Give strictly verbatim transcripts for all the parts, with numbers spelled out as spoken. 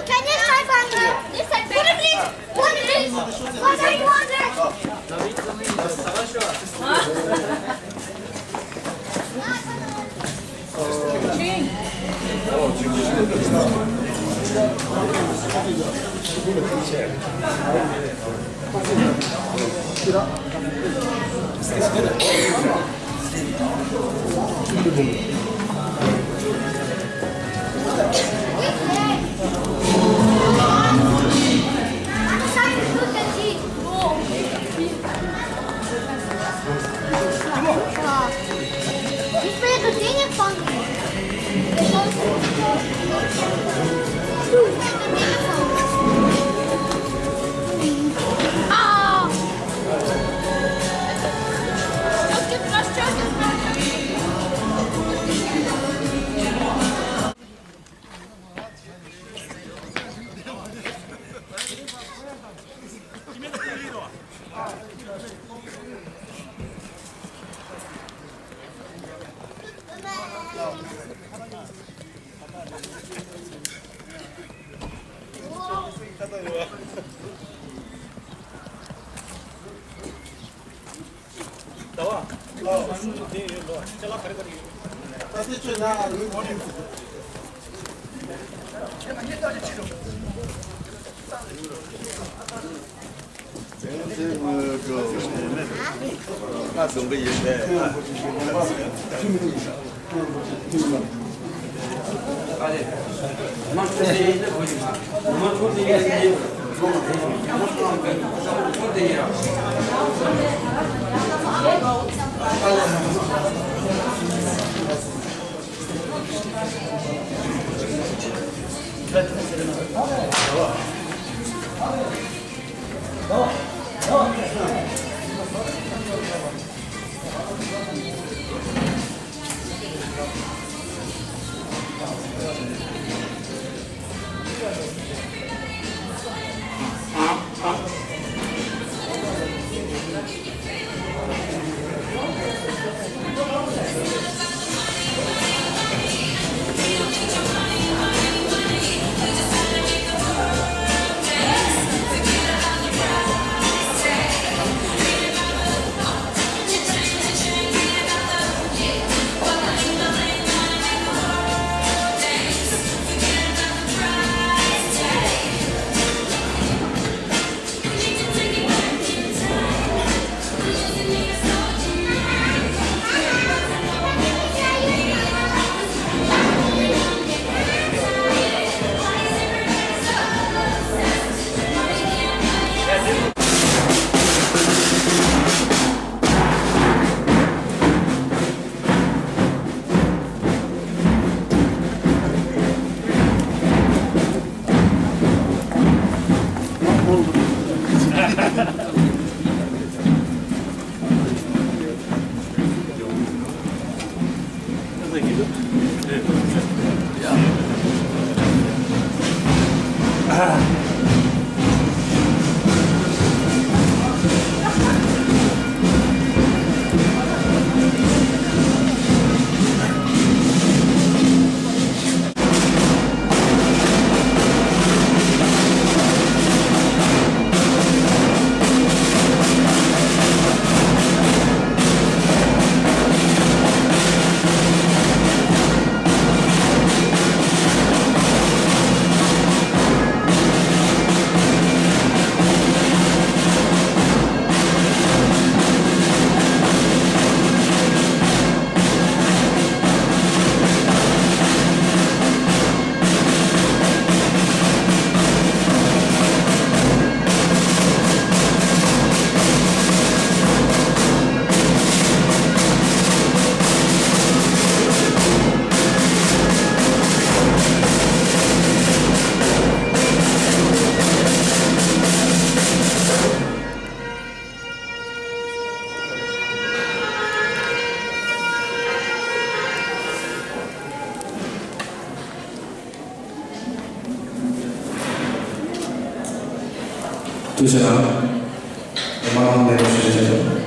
Can you try find her? This side, please. One, please. What are you on there? ཐུགས་རྗེ་གནང་། མ་འོངས་ལས་ཀ་ཞུ་བྱ་དང་།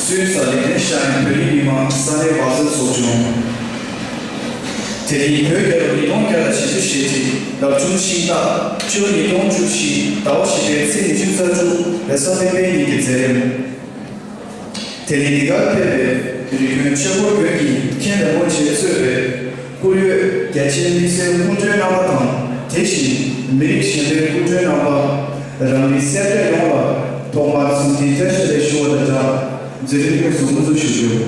སུད་སི་ལིག་ཏེན་ཤ་ཡན་བོད་རིགས་མི་མང་ས་གནས་བག་ཚོད་ཚོགས་ཆུང་། དེ་རིང་བོད་རྒྱལ་ལོ་ཉིས་སྟོང་བརྒྱ་དང་བཞི་བཅུ་ཞེ་གཅིག་རབ་བྱུང་ཤིང་སྟག་སྤྱི་ལོ་ཉིས་སྟོང་བཅུ་བཞི་ཟླ་བ་བཞི་པའི་ཚེས་ཉི་ཤུ་རྩ་དྲུག་རེས་གཟའ་སྤེན་པའི་ཉིན་གྱི་མཛད་རིམ། དེ་ནི་འདི་གར་ཕེབས་པའི་རིགས་རྒྱུན་ཆོས་འཁོར་དགོན་གྱི་མཁན་རིན་པོ་ཆེས་གཙོས་པའི་སྐུ་ཡོད་རྒྱ་ཆེའི་དམིགས་བསལ་སྐུ་མགྲོན་རྣམ་པ་དང་། དེ་བཞིན་མི་རིགས་གཞན་པའི་སྐུ་མགྲོན་རྣམ་པ། རང་རིགས་སེར་སྐྱ་ཡོངས་ལ་ཐོག་མར་འཚམས་འདྲི་བཀྲ་ཤིས་བདེ་ལེགས་ཞུ་བ་དང་སྦྲགས། མཛད་རིམ་དངོས་སུ་དབུ་འཛུགས་ཞུ་རྒྱུ།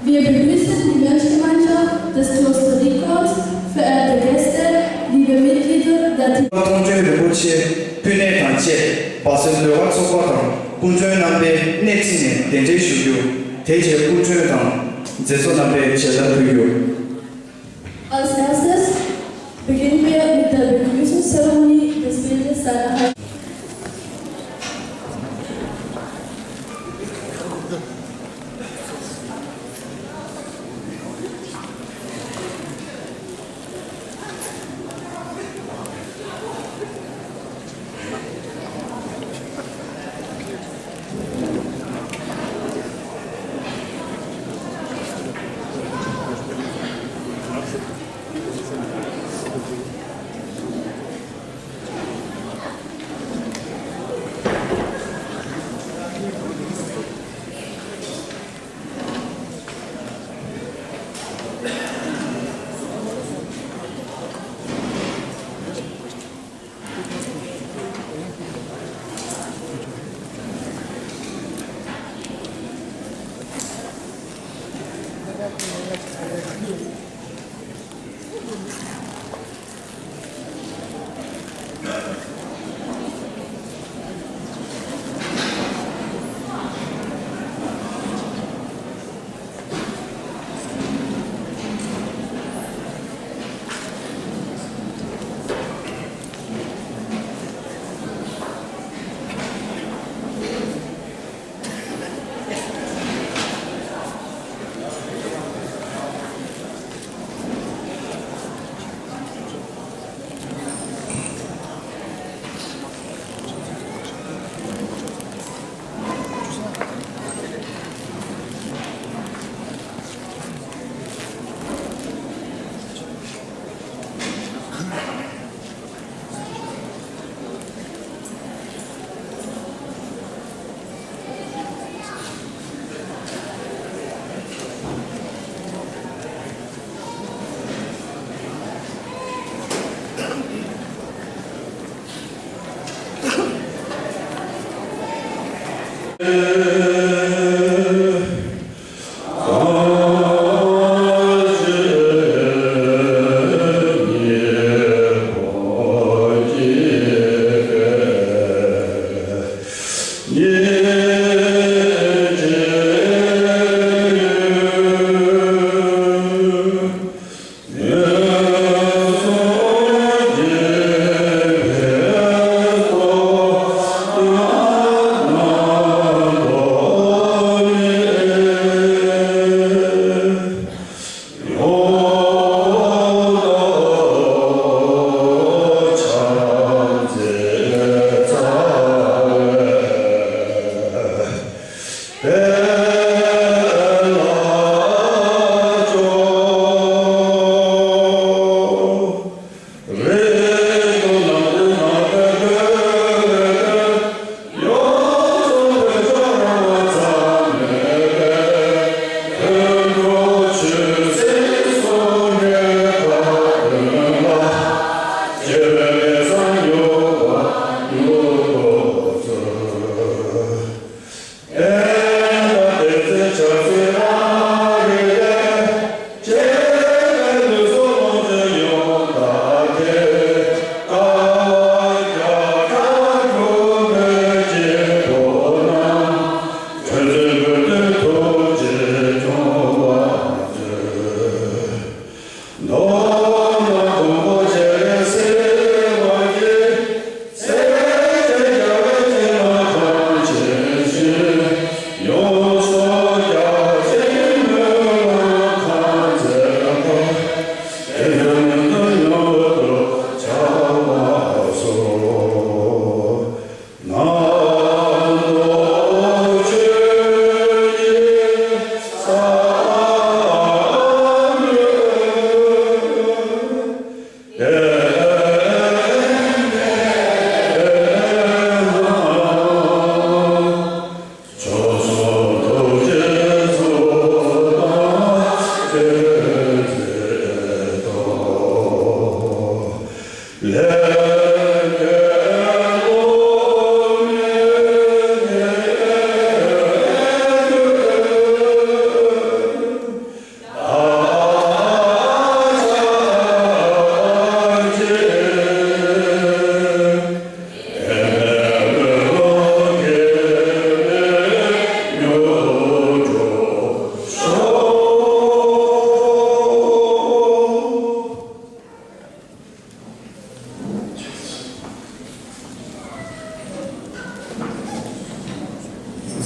Wir begrüßen die Mönchgemeinschaft des Kloster Rickholz, verehrte Gäste, liebe Mitglieder der མཐོང་ཆོས་རིན་པོ་ཆེ་ཕུལ་ནས་དང་བཅས་བག་ཚོད་ལོས་ཀ་ཚོགས་པ་དང་སྐུ་མགྲོན་རྣམ་པའི་སྣེ་ཁྲིད་ནས་གདན་འདྲེན་ཞུ་རྒྱུ། དེ་རྗེས་སྐུ་མགྲོན་དང་མཛད་གཙོ་རྣམ་པས་མཇལ་དར་ཕུལ་རྒྱུ། Als erstes beginnen wir mit der Begrüßungszeremonie des Bildes seiner Heiligkeit.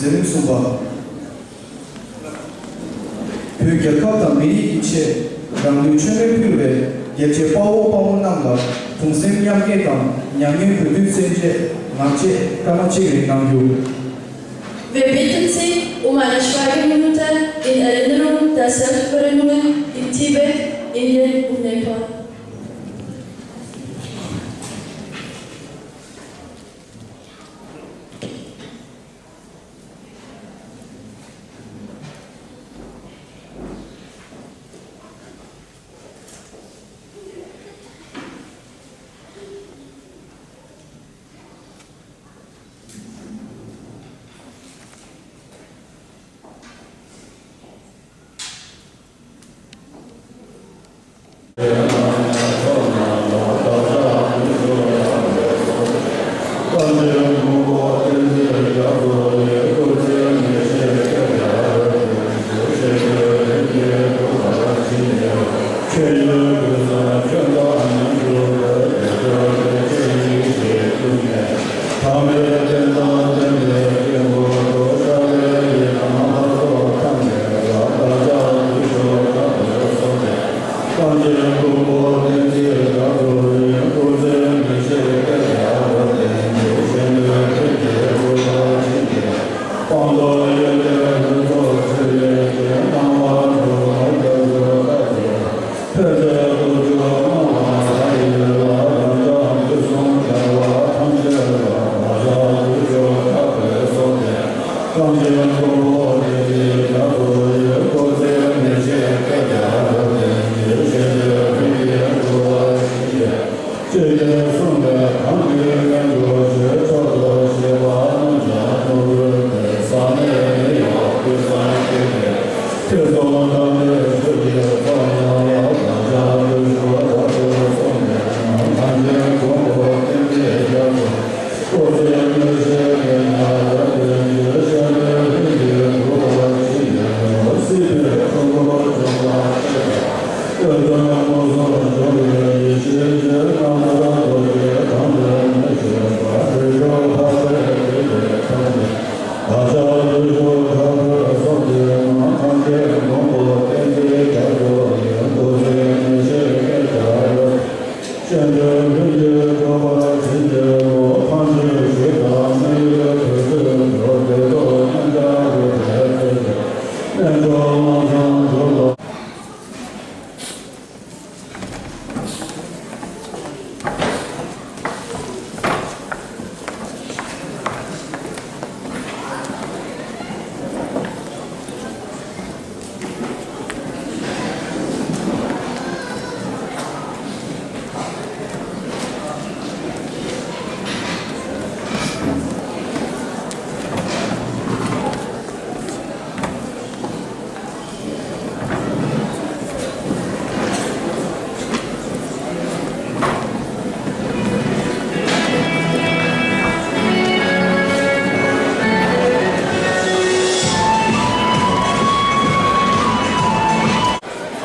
འཛིན་གསུངས་པ། བོད་རྒྱལ་ཁབ་དང་མི་རིགས་ཀྱི་ཆེད་རང་ལུས་མཆོད་མེ་ཕུལ་བའི་རྒྱལ་གཅེས་དཔའ་བོ་དཔའ་མོ་རྣམས་ལ་གདུང་སེམས་མཉམ་སྐྱེད་དང་མྱ་ངན་གུས་འདུད་སྩལ་རྗེས་ངག་བཅད་སྐར་མ་གཅིག་རིང་གནང་རྒྱུ། Wir bitten Sie um eine Schweigeminute in Erinnerung der Selbstverbrennungen in Tibet, Indien und Nepal.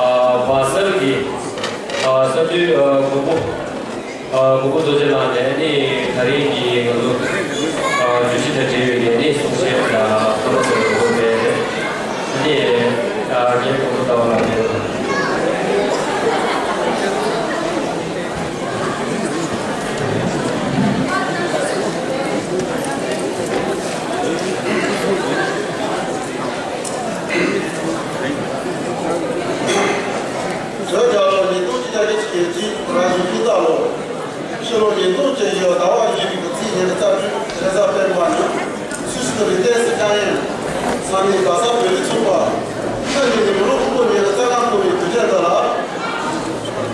ཨ། བ་ཟར་གྱི་ཨ་བསམ་ཚུལ་ཨ་མགོན་པོ། ཨ། མགོན་པོ་རྡོ་རྗེ་ལགས་ནས་ནི་ད་རིང་གི་ང་ཚོ་ཨ་བརྗོད་གཞི་དང་འབྲེལ་བའི་ནི་གསུང་བཤད་དང་བཀའ་སློབ་སོགས་ཡོད་པས་ནི། ཨ། རྒན་མགོན་པོ་ཟླ་བ་ལགས་ནས། བོད་རྒྱལ་ལོ་ཉིས་སྟོང་ཆིག་བརྒྱ་བརྒྱད་ཅུ་གྱ་གཅིག་རང་བྱུང་ཕྱི་ཟླ་ལོ། ཕྱི་ལོ་ཉིས་སྟོང་བཅུ་བཞི་ཟླ་བ་བཞི་པའི་ཚེས་ཉེར་གཅིག་རེས་གཟའ་སྤེན་པ་ཉིན་སུད་སི་རི་ཏེ་སི་ཀ་ཡན་ས་གནས་ག་ས་བོད་རིགས་ཚོགས་པ་ཁ་ཉིན་ནས་མི་ལོ་ཧོར་པོ་ཉེར་རྩ་ལྔ་འཁོར་བའི་དུས་ཆེན་འདི་ལ།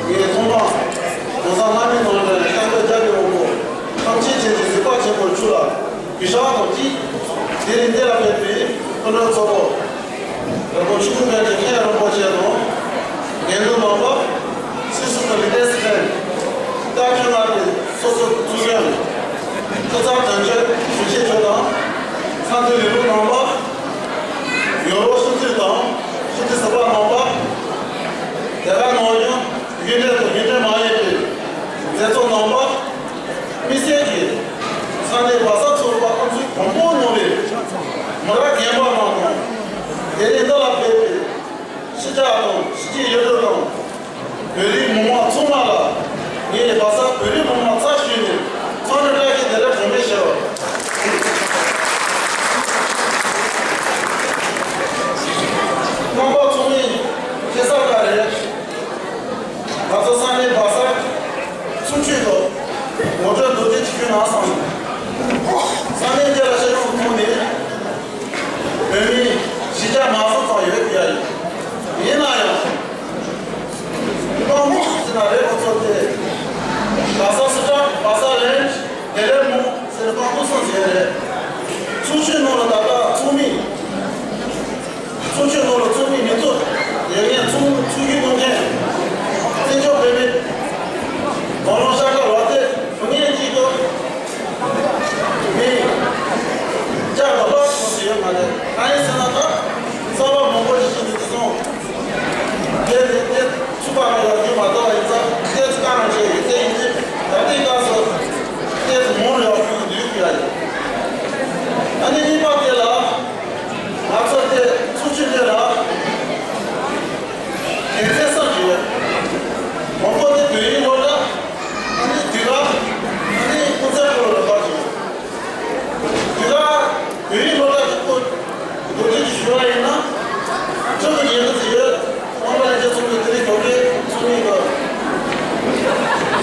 ངས་ཐོག་མར་༸གོང་ས་ལྷ་མིའི་ནང་བསྟན་ཤར་སྐྱོད་རྒྱལ་བའི་དབང་པོ་ཐམས་ཅད་མཁྱེན་ཅིང་གཟིགས་པ་ཆེན་པོ་མཆོག་ལ་གུས་ཕྱག་དང་གཅིག་དེ་རིང་འདི་ལ་ཕེབས་པའི་སྐུ་མགྲོན་གཙོ་བོ། རིན་པོ་ཆེ་སྐུ་མགྲོན་གྱི་མཁན་རིན་པོ་ཆེ་དང་། དགེ་འདུན་མང་པོ། སུད་སི་གི་ལི་ཏེ་སི་ཁན། ལྟ་སྐྱོང་མངགས་པའི་སོ་སོའི་གཙོ་འགན། སྐུ་ཚབ་དོན་གཅོད་གཞུང་ཆེན་མཆོག་དང་། ཚོགས་འདུའི་ལས་རོགས་རྣམ་པ། ཡོ་རོབ་སྤྱི་འཐུས་དང་སྤྱི་འཐུས་ཟུར་པ་རྣམ་པ། དེ་ག་ནང་བཞིན་རྒྱུན་ལྡན་དང་རྒྱུན་ལྡན་མ་ཡིན་པའི་མཛད་གཙོ་རྣམ་པ། དམིགས་བསལ་གྱིས་ས་གནས་བ་ས་ཚོགས་པ་ཨུ་ཚུགས་དང་པོ་གནང་བའི་མི་རབས་ རྒན་པ་རྣམས་དང་། དེ་རིང་འདི་ལ་ཕེབས་པའི་སྤྱི་ཁྱབ་དང་སྤྱི་ཁྱབ་ཡོད་དོ་དང་། བོད་རིགས་མི་མང་ཚང་མ་ལ་ངས་བལ་བཟའ་བོད་རིགས་མི་མང་རྩ་ཞུས་ནས་འཚམས་འདྲི་བཀྲ་ཤིས་བདེ་ལེགས་གོང་མའི་ཞུ། རྣམ་པ་ཚང་མས་ཁ་སང་ཀ་རེད། ང་ཚོ་ས་གནས་བལ་བཟའ་ཚོགས་ཆུང་གི་ངོ་སྤྲོད་མདོར་བསྡུས་ཅིག་ཞུས་ན་བསམ། ས་གནས་འདི་ལ་ཤར་ཡོང་ཐོག་ནས་བོད་མི་བཞི་བརྒྱ་མ་ཟིན་ཙམ་ཡོད་ཀྱི་ཡ་ཡིན། ཡིན་ན་ཡང་། དཔང་པོ་ཟེར་ན་རེད། ཁོ་ཚོ་དེ་བལ་བཟའ་སི་ཏྲ་བལ་བཟའ་ལན་དེ་ལས་མོ་ཟེར་དཔང་པོ་སོང་ཟེར་རེད། ཚོགས་ཆུང་ནང་ལ་ད་ལྟ་ཚོགས་མི། ཚོགས་ཆུང་ནང་ལ་ཚོགས་མི་མི་ཚོགས་ལས་ངན་ཚོགས་ཚོགས་རྒྱུ་གཏོང་མཁན། བཙན་བྱོལ་བོད་མི། མ་ལོང་ཤ་ཁ་ལ་དེ་བུ་ངན་གཅིག་གི་མི་བཅར་བ་ལ་སོང་ཟེར་ཡོད་མ་རེད། གང་ཡིན་ཟེར་ན་ད་གསར་པ་མང་པོ་ཞིག་ཞིག་འདུག་སོང་། དེ་དེ་དེ་ཚུགས་པ་ལ་ཡང་རྒྱུ་མ་གཏོགས་ཡིན་ཙང་དེ་ཚུགས་ཀ་རང་བྱས་ཡོད་དེ་ཡིན་དུས་ད་ལྟའི་སྐབས་སུ་དེ་ཚུགས་མང་རུ་ཡག་ཤོས་འདུག་ཡ་ཡིན། ཨ་ནི་གཉིས་པ་དེ་ལ། ང་ཚོ་དེ་ཚོགས་ཆུང་དེ་ལ་དགེ་མཚན་གསུམ་ཡོད། དང་པོ་དེ་བོད་ཡིག་སློབ་གྲྭ། ཨ་ནི་དེ་ག་ཨ་ནི་སྐུ་ཚེ་སྐོར་ལ་བབས་ཡོད། དེ་ག་བོད་ཡིག་སློབ་གྲྭ་དེ་ཁོ་མདོར་བསྡུས་ཀྱིས་ཞུ་བ་ཡིན་ན་ཁྲིམས་ཀྱི་ཉེས་འཛུགས་ཡོད། དབང་པོ་ལྷན་རྒྱས་ཚོགས་པའི་དེ་རིང་གོ་སྒྲིག་ཚོགས་མི་གི་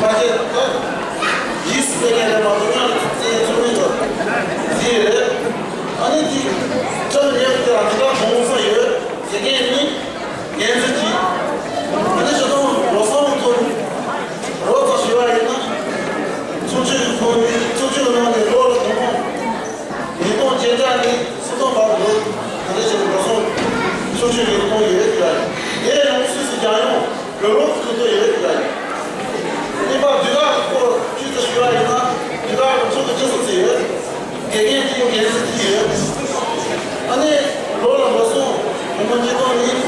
ཕ་ཆེ་ད་ཡིག་སྤེལ་མཁན་རེད་མ་གཏོགས་ཡང་ཚོགས་ཚོགས་མི་གི་ཟིན་རེད། ཨ་ནི་དེ་ཁྲིམས་ཉེས་དེ་ལ་དེ་ག་གོང་ས་ཡོད་ཟེར་མཁན་ནི་འགན་འཛིན་གྱིས་ཨ་ནི་ཆ་ཚང་ལོ་སོང་ཚོ་རོགས་ཚོ་ཞུ་བ་ཡིན་ན་ཚོགས་ཆུང་གི་ཁོངས་ནས་ཚོགས་ཆུང་གི་ནང་ནས་ལོ་ལ་དུ་མ་ཉིས་སྟོང་བརྒྱད་བརྒྱ་ནས་སུམ་སྟོང་བར་དུ་ད་ལྟ་བྱས་ནས་འགྲོ་སོང་ཚོགས་ཆུང་གི་གཏོང་ཡོད་ཀྱི་ཡ་ཡིན། དེ་ཡང་སུད་སི་རྒྱལ་ཡོངས་བོད་རོགས་ཚོགས་གཙོ་ཡོད་ཀྱི་ཡ་ཡིན། གཉིས་པ་དུས་རབས་སྐོར་ཅུས་ཙམ་ཞུ་བ་ཡིན་ན་དུས་རབས་ལ་ཚོགས་གཙོ་ཅི་སོང་ཚེ་ཡོད། དགེ་རྒན་གཅིག་རྒན་ཟུར་གཅིག་ཡོད། ཨ་ནི་ལོ་ལ་འགྲོ་སོང་སྒོར་མོ་ཉིས་སྟོང་ནས་ཉིས་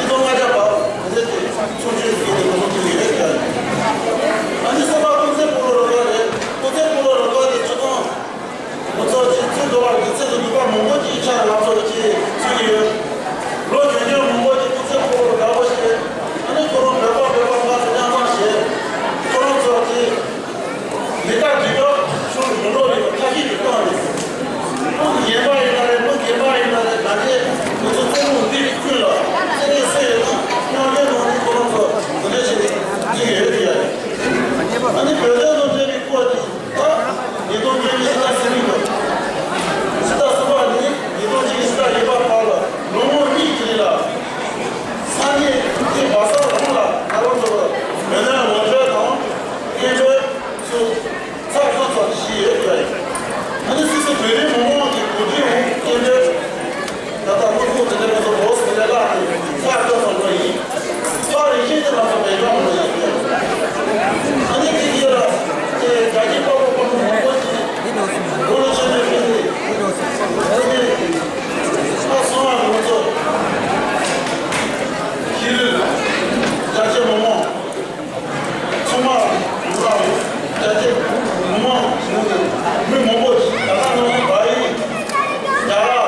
སྟོང་ལྔ་བརྒྱ་བར་དེ་ཚོགས་ཆུང་གི་འགྲོ་སོང་ཐོབ་ཡོད་ཀྱི་ཡ་ཡིན། ཨ་ནི་གསུམ་པ་ཀུན་གསལ་སྤོ་ལོ་རུ་ཁག་རེད། ཀུན་གསལ་སྤོ་ལོ་རུ་ཁག་དེ་ཆུ་ཚོད། ང་ཚོ་སྤྱི་ཚོགས་འགྲོ་བར་དུས་ཚོད་དུ་ནུས་པ་མང་པོ་ཅིག་ཆ་ང་ཚོ་ཅིག་ཚུད་ཀྱི་ཡོད། ལོ་རྒྱུས་རྒྱུས་མང་པོ་ཅིག་ཀུན་གསལ་སྤོ་ལོ་དགའ་པོ་ཞིག་ཨ་ནི་ཁོ་རང་བོད་པ་བོད་པ་ང་ཚོ་མཉམ་འཛོམས་བྱས། ཁོ་རང་ཚོ་ཅིག་མི་རྟག་དུས་སྐབས་ཆུང་མི་འགྲོ་བའི་ཐབས་ཤེས་ཀྱི་སྟངས་རེད། ཁོང་གི་རྒན་པ་ཡིན་ན་རེད། ཁོང་རྒན་པ་ཡིན་ན་རེད། ད་ལྟའི་ང་ཚོ་རྩེད་མོ་འདི་ཀུན་ལ་རྩེད་མཁན་སུ་ཡོད་ན་མཉམ་འབྲེལ་གནང་ནས་ཁོ་རང་ཚོ་གོ་སྒྲིག་བྱས་ནས་འཛུལ་གྱི་ཡོད་ཀྱི་ཡ་རེད། ཨ་ནི་བོད་དོན་དང་འབྲེལ་བའི་སྐོར་གྱི། ད་ཉིས་སྟོང་བཅུ་གཉིས་ཕྱི་ཟླ་གསུམ་པའི་ནང་། ཕྱི་ཟླ་གསུམ་པ་ནས་ཉིས་སྟོང་བཅུ་གཉིས་ཕྱི་ཟླ་བཞི་པ་བར་ལ་ལོ་ངོ་གཉིས་ཀྱི་རིང་ལ། ས་གནས་དེ་བལ་བཟའ་རང་ལ་ད་ལོ་ཚོ་བོད་དོན་ངོ་སྤྲོད་དང་སྐད་འབོད་སོགས་ཚགས་ཚུད་ཚོགས་བཞིས་ཡོད་པ་ཡིན། ཨ་ནི་སུད་སི་བོད་རིགས་མི་མང་གི་གོ་སྒྲིག་འོག་སྐད་འབོད། ད་ལྟ་དངོས་པོ་དེ་འདྲ་ང་ཚོ་བོ་སི་དེ་འདྲ་བརླག་ནས་ས་ཁ་སོང་བ་ཡིན། ཕར་རིགས་ཤེས་དེ་ང་ཚོ་བེད་སྤྱོད་མ་ཡིན། ཨ་ནི་དེ་གི་ལ་དེ་རྒྱ་སྐྱེད་པ་པོ་པོ་མང་པོ་ཞིག་ལོ་ལོ་ཆེན་མོའི་ཕུལ་ཏེ་ཨ་ནི་ས་སོང་བ་ང་ཚོ་ཤི་ལུས་རྒྱ་ཆེ་མང་མང་། ཚང་མ་ལ་རྒྱ་ཆེ་མི་མང་ཞིག་ནང་དུ་མི་མང་པོ་ཞིག་ད་ལྟ་ནང་བཞིན་བལ་ཡུལ་རྒྱ་གར་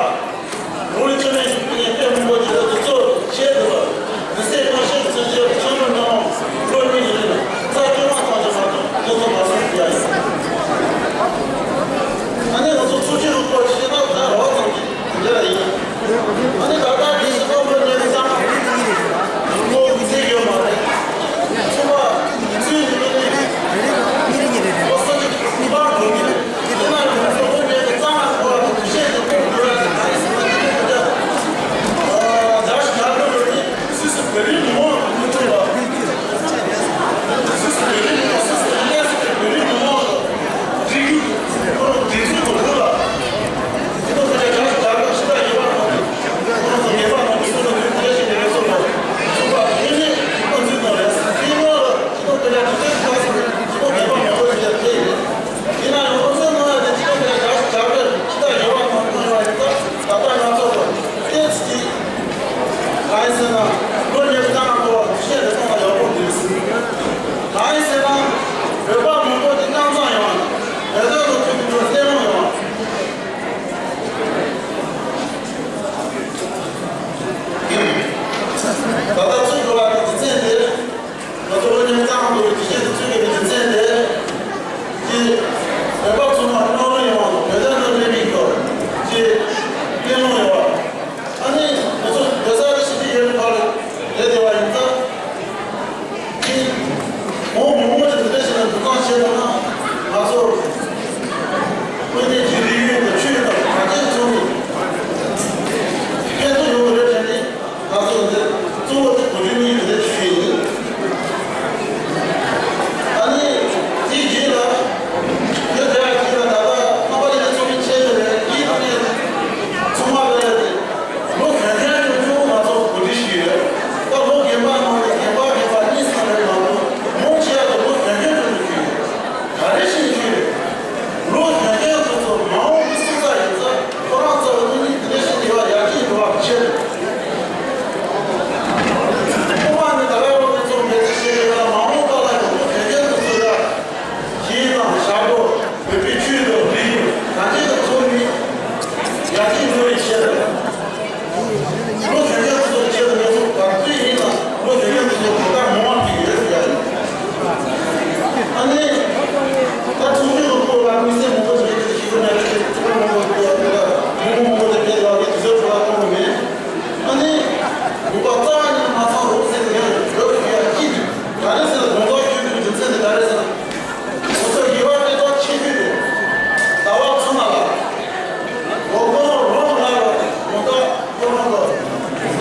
ལུང་རིགས་ཆེན་མོའི་ཞིག་ཕ་གིའི་སྐད་མང་པོ་ཞིག་ལ་དུས་ཚོད་ཤེས་དགོས་པ། དུས་ཚོད་གང་ཤེས་ཚོད་ཤེས་ཆེན་མོ་ནང་ལོ་གཉིས་ཀྱི་རིང་ལ་ས་སྐྱོ་མ་ཐང་ཆེན་མ་ཐང་དུས་ཚོད་མ་སོང་ཡ་ཡིན། ཨ་ནི་ང་ཚོ་ཚོགས་ཆེན་རུ་སྐོར་ཞིག་ན་ད་རོགས་ཙམ་གྱིས། འདི་ལ་ཡིན། ཨ་ནི་ད་ལྟ་འདི་ཞིག་ཐོག་མར་གནས་ཚང་ཁོ་ཚིག་ཡོད་མ་རེད། ཚོགས་པ་ཚུལ་འདི་ནི་ཁོ་སོ་ཀྱི་མི་འབངས་གོ་མི་རེད། དེ་ན་ཁོ་ཚོ་ཁོ་གནས་ཚང་ལ་ཁོ་ལ་དུ་ཤེས་ཏེ་ཁོ་འདི་ལ་ད་རེས་སུ་མ་དེ་ནི་ཁོ་ཚོ་ད་ཞིག་ད་ཁོ་ལ་ནི་སུད་སི་བོད་རིགས་མི་མང་གི་མི་ཚོགས་ལ་སུད་སི་བོད་རིགས་མི་མང་སུད་སི་གནས་སུ་བོད་རིགས་མི་མང་ལ་བྲིས་རྒྱུ་ཁོ་རང་དེ་ཚོའི་ཐོག་ལ།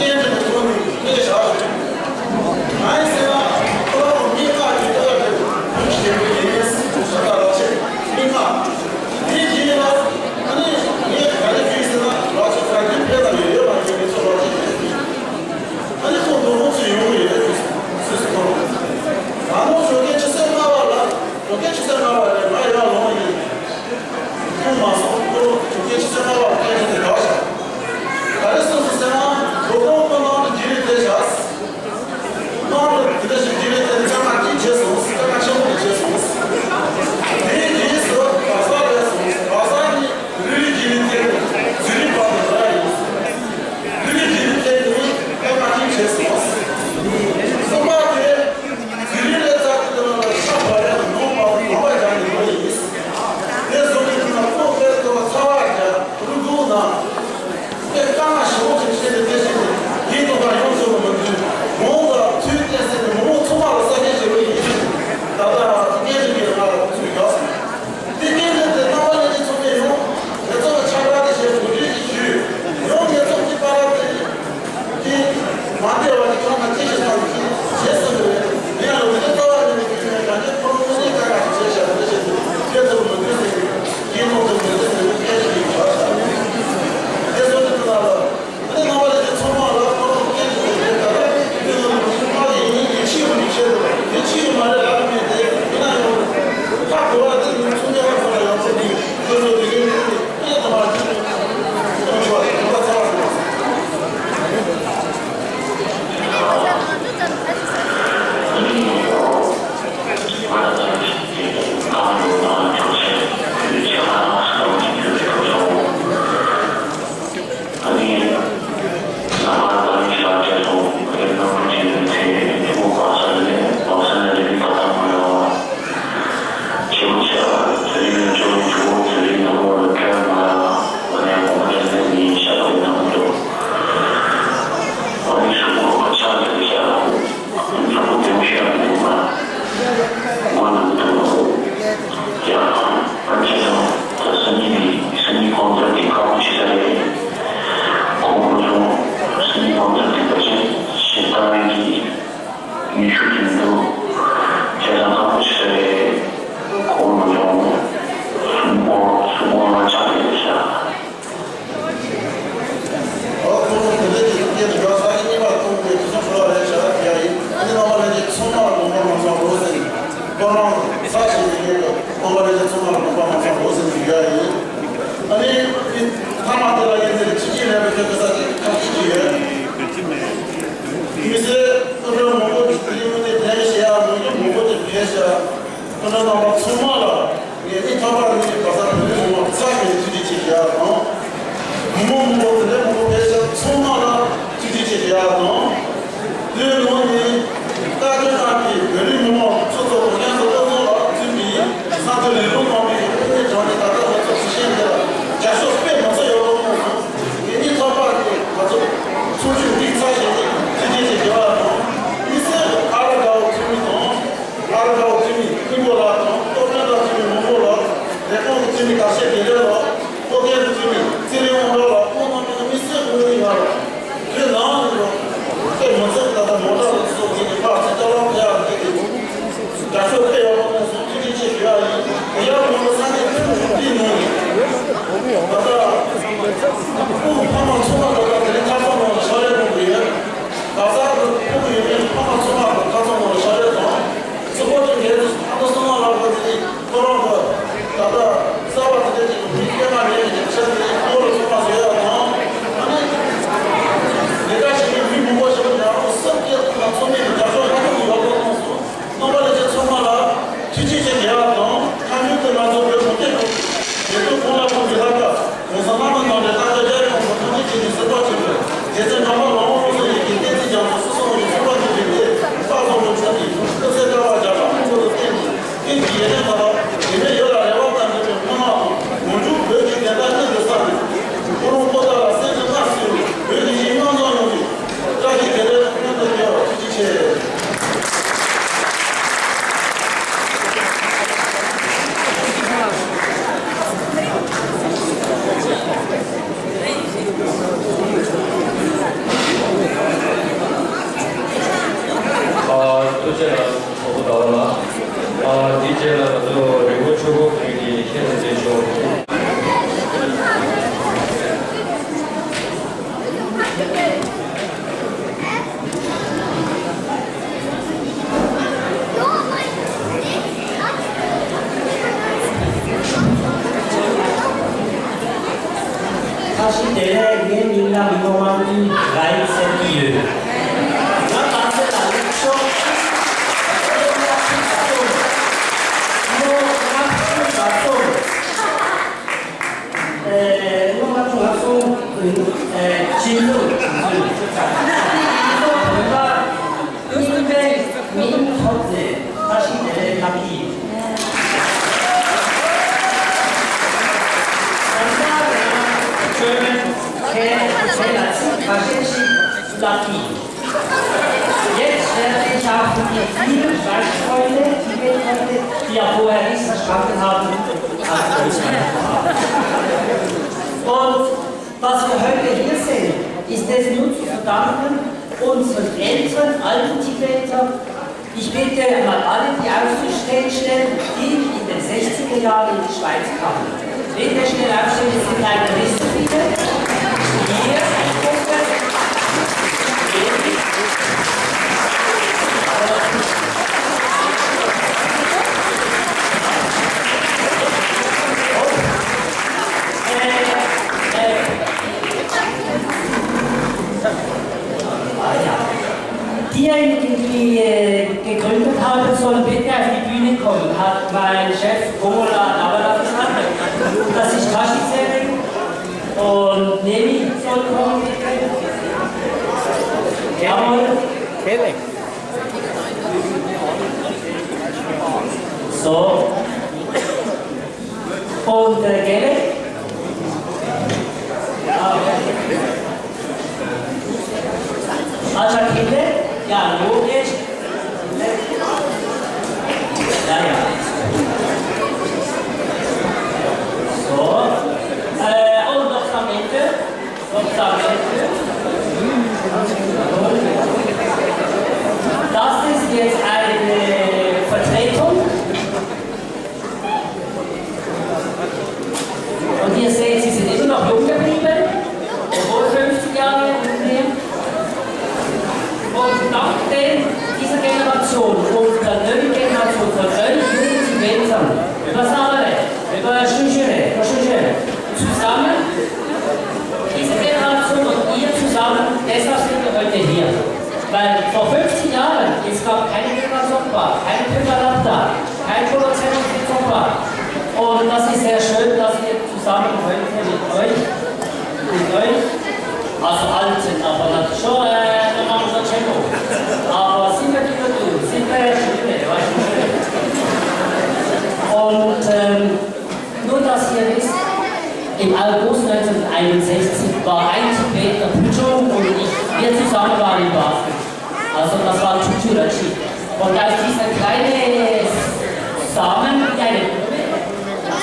ཡིན་ནས་ཐོག་ནས་གནས་བཞག་ཡོད། ང་ཡིན་ཟེར་ན་ཁོ་རང་ལ་མི་ལྔ་ཡོད་ལྟ་བ་རེད། ཞེས་པའི་ཡིན་ས་ད་ལག་ཆས་མི་ལྔ། དེ་རྗེས་ལ་ཨ་ནི་ངས་ག་རེ་ཞུས་ཟེར་ན་ལག་ཆས་ག་དུས་ཕེབས་དང་ཡོད་ཡོད་མ་ཡོད་མི་ཚོ་ལག་ཆས་ཕེབས་ཡོད། ཨ་ནི་ཁོང་དོ་དགོང་ཚོད་ཡོང་གི་ཡོད་ཟེར་སོང་། ད་ནང་ཞོགས་ཀའི་ཆུ་ཚོད་ལྔ་པ་ལ་ཞོགས་ཀའི་ཆུ་ཚོད་ལྔ་པ་ལ་ང་ཡར་ལོང་ཡིན། ཁོང་མ་སོང་ཁོ་ཞོགས་ཀའི་ཆུ་ཚོད་ལྔ་པ་ལ་སྐད་ཆ་དེ་དག་བཞག་ག་རེ་གསུངས་སོང་ཟེར་ན། དོ་དགོང་ཁོ་ནང་དུ་རྗེས་ལུས་དེ་བཞག་ནང་དུ་དེ་འདྲ་ཞིག་རྗེས་ལུས་དེ་དཀའ་ངལ་གཅིག་བྱས་སོང་། དཀའ་ངལ་ཆེན་པོ་གཅིག་བྱས་སོང་། དེའི་རྗེས་སུ་ག་ས་རེད་སོང་། ག་ས་ནི་རི་ལི་རྗེས་ལུས་དེ་ཟི་རི་བར་དུ་ར་ཡིན། རི་ལི་རྗེས་ལུས་དེ་ནི་དཀའ་ངལ་གཅིག་བྱས་སོང་། གསུམ་པ་དེ། དེ་རིང་ལས་ཚ་གི་དེ་ལ་ཤ་བ་ཡ་ནོ་པ་ལ་བ་རྒྱག་ནི་ཡོད་ཡིན། དེ་བཟོ་གི་དེ་ལ་ཁོ་དཔེ་ཚོ་ཚ་བ་རྒྱག་རུ་འདུག་ན། དེ་དཀའ་ངལ་ཞེ་པོ་ཅིག་བྱས་ཏེ་དེ་བཞིན་དུ་ཡིད་དུ་བ་ཡོངས་སུ་མི་འདུག་མོ་ལ་ཚུལ་བསྟན་ཟེར་ནས་མོ་མོ་ཚང་མ་ལ་ས་སྐྱེ་བྱེད་རོགས་ཡིན། ད་ལྟ་སྐད་ཆ་གི་ང་ཚུལ་ཡག་སོང་། དེ་སྐད་ཆ་དེ་རྣམ་པ་ལྷན་རྒྱས་ཚོ་ནས་ཡོང་། དེ་ཚོ་ལ་ཁྱབ་བསྒྲགས་དེ་བྱས་ཐུགས་རྗེ་ཆེ་ཞུ། ཡང་དེ་ཚོ་གི་པར་དེ། དེ་མ་བདེ་བ་དེ་ཚང་མ་ཅི་ཞིག་བཏང་གི་བྱེད་སྲིད་པས། ཡིན་ཡང་དེ་ཚོ་བ་ནས་ཀྱི་ཡོད་ན་དེ་ཁོ་རང་ངོས་ནས་དཀའ་ངལ་ཞིག་བྱས་བཞག་པ་རེད་ཞེས་ཏེ། དེ་ཚོ་མི་འདོད་ཟེར་གི་ཡིན་ནོ་དེ་མི་འདོད་ཟེར་གི་སྐད་ཆ་ཡིན་བཞག་བཞག་དེ་ཚོ་དེ་ཚོ་ལ་ལ། ཨ་ནི་རྣམ་པ་ལྷན་རྒྱས་ཚང་མ་ལ་ཁོ་རང་སྐད་ཆ་དེ་རེད། ད་ལྟ་དེ་ཚོ་ནི་ཕ་གི་མིང་གི་ཕྱི་ཡོང་གི་ཆེད་དུ་དེ་ཕྱི་ཡོང་མ་རེད་ལབ་མེད་དེ། ཡིན་ན་ཡང་ཁ་གོ་བ་དེ་ནི་ཚོང་རྒྱག་པ་ཚོ་ལ་ཡང་ཚོ་དེ་དེ་ཚོ་དེ་གའི་དེ་ནི་སྐད་དུ་མ་བྱུང་། ཚོང་ཆུ་བ་དེ་ཚོ་ཚ་བ་ཚ་བ། ང་ནང་དུ་ཡང་ཨ་ཅེ་དང་ད་སང་ཉིན་འདི་སང་ཉིན་གོང་ཚར་འདི་ཁག་པོ་ཆེ་ས་རེད། ཁོང་ཚོ་སང་ཉིན་གོང་ཚར་འདི་ཕལ་ཆེར་ཞེ་སྡང་ཡིན་གྱི་ནུས་ཤུགས་ཀྱི་མི་འདུག་བྱས་ཙང་ཁག་པོ་ཆེ་ས་རེད། ཁོང་ཚོ་སུན་པོ་སུན་པོ་ལ་ཆགས་ཡོད་ཤག་ཨོ་ཁོང་ཚོ་དེ་འདྲའི་གི་སྐད་དུ་ཡོད་ས་ཡིན་གཉིས་པ་གཏོང་དགོས་དུས་ཚོད་ལ་རེད་བྱ་ཡ་ཡིན། ཨ་ནི་རྣམ་པ་ལྷན་རྒྱས་ཚང་མ་ལ་དགོངས་པ་མ་ཚོམ་རོགས་ཟེར། ཁོ་རང་ས་ཞིག་ཡིན་གྱི་རྣམ་པ་ལྷན་རྒྱས་ཚང་མ་ལ་དགོངས་པ་མ་ཚོམ་རོགས་ཟེར་ཞུ་ཡ་ཡིན། ཨ་ནི་ཨི་ཐ་མ་དེ་ལ་ཡིན་ཟེར་ཕྱི་རྒྱལ་ལས་པའི་ཁྱོད་ཀྱི་ས་ཅིག་ཁ་ཤས་ཅིག་ཡོད། མི་སེར་སློབ་གྲྭ་མང་པོ་ཞིག་དེ་རིང་དངོས་གནས་བསྡད་ Raïd Serquilleux. On a passé la lecture. On a pris la sauce. Äh, nur mal zum Abschluss, äh, Chintu. Chintu, German, Chintu, Lucky. Jetzt werde ich auch für die vielen Schweizer Freunde, die wir heute, die ja vorher nichts verstanden haben, auf Deutsch weiterfahren. Und dass wir heute hier sind, ist es nur zu verdanken unseren Eltern, alten Tibetern. Ich bitte mal alle, die aufzustehen, schnell, die in den sechziger Jahren in die Schweiz kamen. Bitte schnell aufstehen, es sind leider nicht so viele. Hier, die Gruppe. Diejenigen, die äh, gegründet haben, sollen bitte auf die Bühne kommen, hat mein Chef Gomola Dabada gesagt, dass ich Taschenserin und Nemi soll kommen, bitte. Jawohl. So. Und äh, Gelle? Acha, Kinder? Ja, logisch. Ja, ja. So. Äh, und noch am Ende. Das ist jetzt eine Vertretung. Und ihr seht, sie sind immer noch jung geblieben, obwohl fünfzig Jahre im Leben. Und dank den, dieser Generation und der neuen Generation von euch jungen Tibetern, über Samere, über Shushere, über Shushere, zusammen, diese Generation und ihr zusammen, deshalb sind wir heute hier. Weil vor fünfzig Jahren, es gab keine Bhikkhusangha, keine Bhikkhulapta, kein Produzenten Bhikkhusangha. Und das ist sehr schön, dass wir zusammen heute mit euch, mit euch, also alt sind, aber natürlich schon äh, eine Mama Chemo. Aber sind wir die Natur, sind wir ja schön, weißt du, schön. Und ähm, nur, dass ihr wisst, im August neunzehnhunderteinundsechzig war ein Tibeter Pucho und ich, wir zusammen waren in Basel. Also das war Chuchurachi. Und aus dieser kleinen Samen, kleine Blume,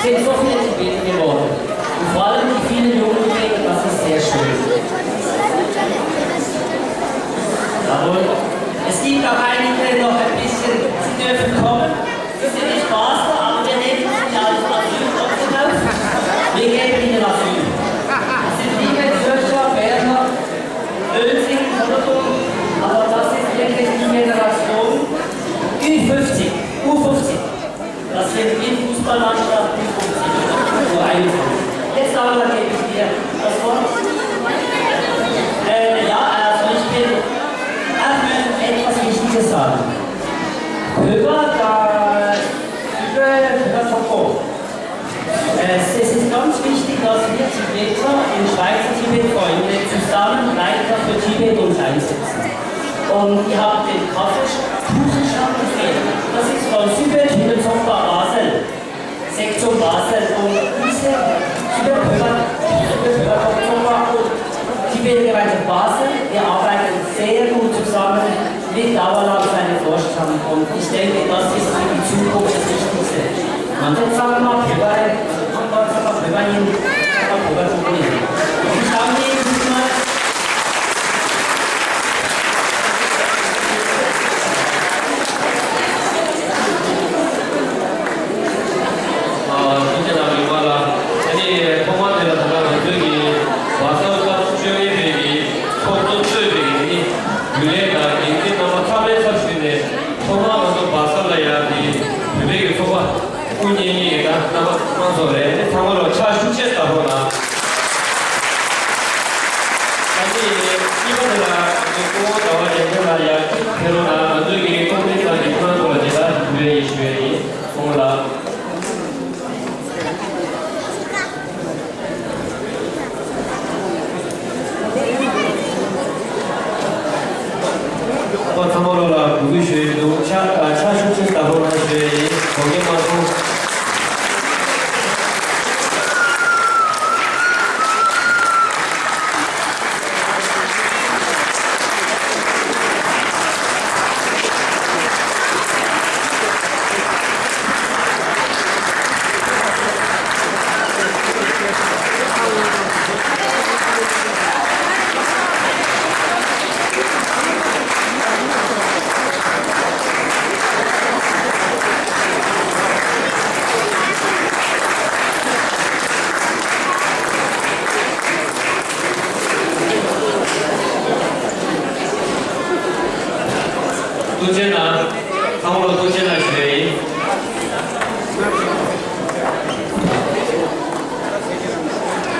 sind so viele Tibeter geworden. Und vor allem die vielen jungen Tibeter, das ist sehr schön. Jawohl. Es gibt auch einige noch ein bisschen, sie dürfen kommen. Das sind nicht Basler, aber wir nehmen sie als Asyl trotzdem auf. Wir geben ihnen Asyl. Das sind liebe Zürcher, Berner, Uelzecht, Solothurn, aber das ist wirklich die Generation Ü fünfzig, U fünfzig. Das sind in Fußballmannschaft U fünfzig, U einundzwanzig. Jetzt aber gebe ich dir das Wort. Äh, ja, also ich will auch etwas Wichtiges sagen. Über das, über, über Toko. Es, es ist ganz wichtig, dass wir Tibeter im Schweizer Tibet-Freunde zusammen weiter für Tibet uns einsetzen. Und ihr habt den Kaffeekuchenstand gesehen. Das ist von Sübe Tibet Zokpa Basel, Sektion Basel. Und diese Sübe Pöber, Sübe Pöber Zokpa und Tibet Gemeinschaft Basel, wir arbeiten sehr gut zusammen. Mit Dauerland seine Vorstand und ich denke, das ist für die Zukunft das Wichtigste. Man sagt, sag mal, Pöber, man sagt, sag mal, Pöber, sag mal, Pöber, ich danke Ihnen vielmals. ཨ། ཐུགས་རྗེ་གནང་། རིག་པ་ལགས། ཨ་ནི་ཐོག་མར་དེ་ལ་ད་ལྟ་ང་ཚོའི་གི་བར་སྐབས་སྐབས་བཅོ་ལྔ་པའི་གི་ཚོགས་གཙོ་གཙོས་པའི་གི་ཨ་ནི་རྒྱུན་ལས་དང་འགན་འཛིན་རྣམ་པ་ཚང་མའི་ཚབ་ཞུས་ནས་ཐོག་མར་ང་ཚོ་བར་སྐབས་ལ་ཡང་དེ་བོད་པའི་གི་ཚོགས་པ་དབུ་བརྙེས་མཁན་གྱི་ད་ གཉིས་པ་དེ་ལ་ངས་སྐུ་ངོ་ཟླ་བ་རྒྱལ་མཚན་ལགས་ཡར་ཕེབས་རོགས་གནང་། ང་ཚོའི་གི་ཀོང་ཏེ་ཚང་གི་ཁོང་ཚོ་ལ་མཇལ་དར་འབུལ་ཡས་ཞུ་ཡས་ཡིན། སྐུ་ངོ་ལགས། ཁོང་ཚང་མ་ལོ་ལ་གུས་བཀུར་ཞུ་ཡས་འདུག་ཕྱག་ཕྱག་ཤུགས་ཆེ་ལྟ་ཕོ་ན་ཞུ་ཡས་ཡིན། གོ་སྐལ་མ་སོང་། ཐུགས་རྗེ་གནང་། ཚང་མ་ལ་ཐུགས་རྗེ་གནང་ཞུ་ཡས་ཡིན།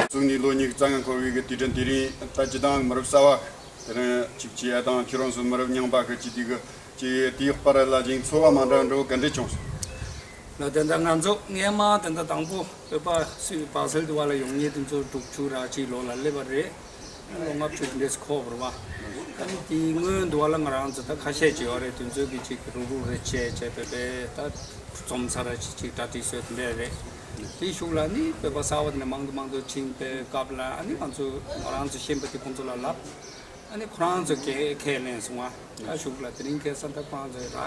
བཙུགས་ནས་ལོ་ཉི་ཤུ་རྩ་ལྔ་འཁོར་བའི་གི་དུས་དྲན་དེ་རིང་ད་སྤྱི་བཏང་མི་རབས་གསར་བ་དེ་རིང་ཅིག་བྱས་དང་ཁྱེད་རང་ཚོ་མི་རབས་རྙིང་པ་གི་ཅིག་དེ་གི་ཅིག་དེའི་བར་ལ་ཅིག་ཚོར་བ་མ་འདྲ་འདྲ་བོ་ག་འདྲས་བྱུང་སོང་། ལ་དེ་འདྲ་ང་ཚོ་སྔས་མ་དེ་འདྲ་དང་པོ་བོད་པ་སུས་བག་སེལ་དུ་བ་ལ་ཡོང་མཁན་དེ་ཚོ་དྲུག་ཅུ་ར་གཅིག་ལོ་ལ་སླེབས་པ་རེད། ལོ་ལྔ་བཅུ་དེ་འདྲས་འཁོར་བ་རེད་བ། ཨ་ནི་དེའི་སྔོན་དུ་བ་ལ་ང་རང་ཚོ་ད་ཁ་ཤས་ཅིག་ཡོད་རེད། དེ་ཚོ་གི་ཅིག་རུག་རུག་རེ་བྱས་བྱས་པས་པས་ད་རྩོམ་ས་ར་ཅིག་ཅིག་གྲ་སྒྲིག་བཟོས་དེ་འདྲས་རེད། དེའི་གཞུག་ལ་ནི་བོད་པ་གསར་བ་དེ་འདྲ་མང་དུ་མང་དུ་ཕྱིན་པའི་སྐབས་ལ་ཨ་ནི་ང་ཚོ་ང་རང་ཚོ་ཤེས་པ་དེ་ཁོང་ཚོ་ལ་ལབ། ཨ་ནི་ཁོ་རང་ཚོ་ཁས་ཁས་ལེན་སོང་བ། ད་གཞུག་ལ་དེ་རིང་ཁ་སང་ད་ཁོ་རང་ཚོ་ར་